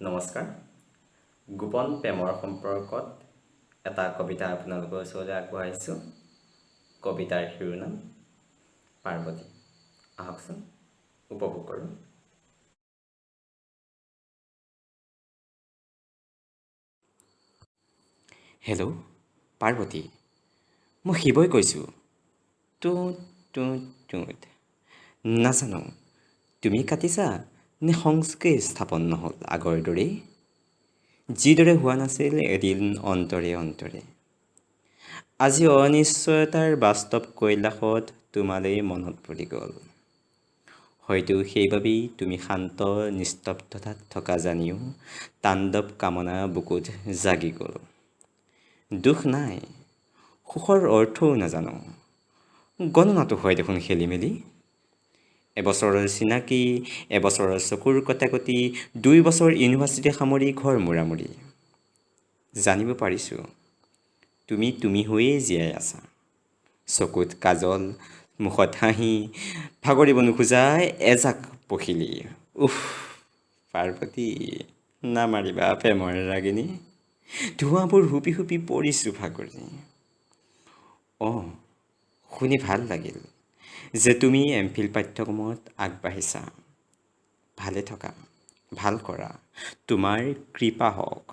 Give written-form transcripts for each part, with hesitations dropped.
নমস্কাৰ। গোপন প্ৰেমৰ সম্পৰ্কত এটা কবিতা আপোনালোকৰ ওচৰলৈ আগবঢ়াইছোঁ। কবিতাৰ শিৰোনাম পাৰ্বতী। আহকচোন উপভোগ কৰোঁ। হেল্ল' পাৰ্বতী, মই শিৱই কৈছোঁ। টুঁট টুঁট টুঁট। নাজানো তুমি কাটিছা নে সংযোগেই স্থাপন নহ'ল আগৰ দৰেই, যিদৰে হোৱা নাছিল এদিন অন্তৰে অন্তৰে। আজি অনিশ্চয়তাৰ বাস্তৱ কৈলাসত তোমালৈ মনত পৰি গ'ল। হয়তো সেইবাবেই তুমি শান্ত নিস্তব্ধতাত থকা জানিও তাণ্ডৱ কামনা বুকুত জাগি গ'ল। দুখ নাই, সুখৰ অৰ্থও নাজানো, গণনাটো হয় দেখোন খেলি মেলি। এবছৰৰ চিনাকি, এবছৰৰ চকুৰ কটাকটি, 2 বছৰ ইউনিভাৰ্চিটি সামৰি ঘৰ মূৰামূৰি। জানিব পাৰিছোঁ তুমি তুমি হৈয়ে জীয়াই আছা। চকুত কাজল, মুখত হাঁহি, ভাগৰিব নোখোজা এজাক পখিলি। উফ পাৰ্বতী, নামাৰিবা প্ৰেমৰ ৰাগিনী, ধোঁৱাবোৰ হুপি হুপি পৰিছোঁ ভাগৰি। অঁ, শুনি ভাল লাগিল যে তুমি এম ফিল পাঠ্যক্ৰমত আগবাঢ়িছা। ভালে থকা, ভাল কৰা, তোমাৰ কৃপা হওক।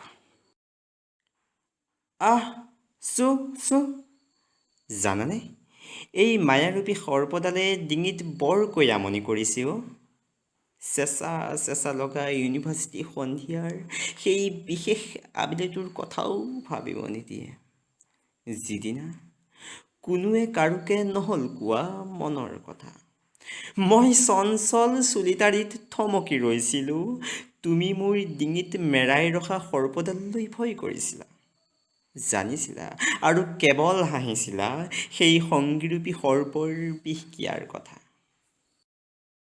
আহ চু চু, জানানে এই মায়াৰূপী সৰ্পডালে ডিঙিত বৰকৈ আমনি কৰিছে অ'। চেঁচা চেঁচা লগা ইউনিভাৰ্চিটি সন্ধিয়াৰ সেই বিশেষ আবেলিটোৰ কথাও ভাবিব নিদিয়ে, যিদিনা কোনোৱে কাৰোকে নহ'ল কোৱা মনৰ কথা। মই চঞ্চল চুলিটাৰিত থমকি ৰৈছিলোঁ, তুমি মোৰ ডিঙিত মেৰাই ৰখা সৰ্পডাললৈ ভয় কৰিছিলা, জানিছিলা আৰু কেৱল হাঁহিছিলা সেই সংগীৰূপী সৰ্পৰ বিষক্ৰিয়াৰ কথা।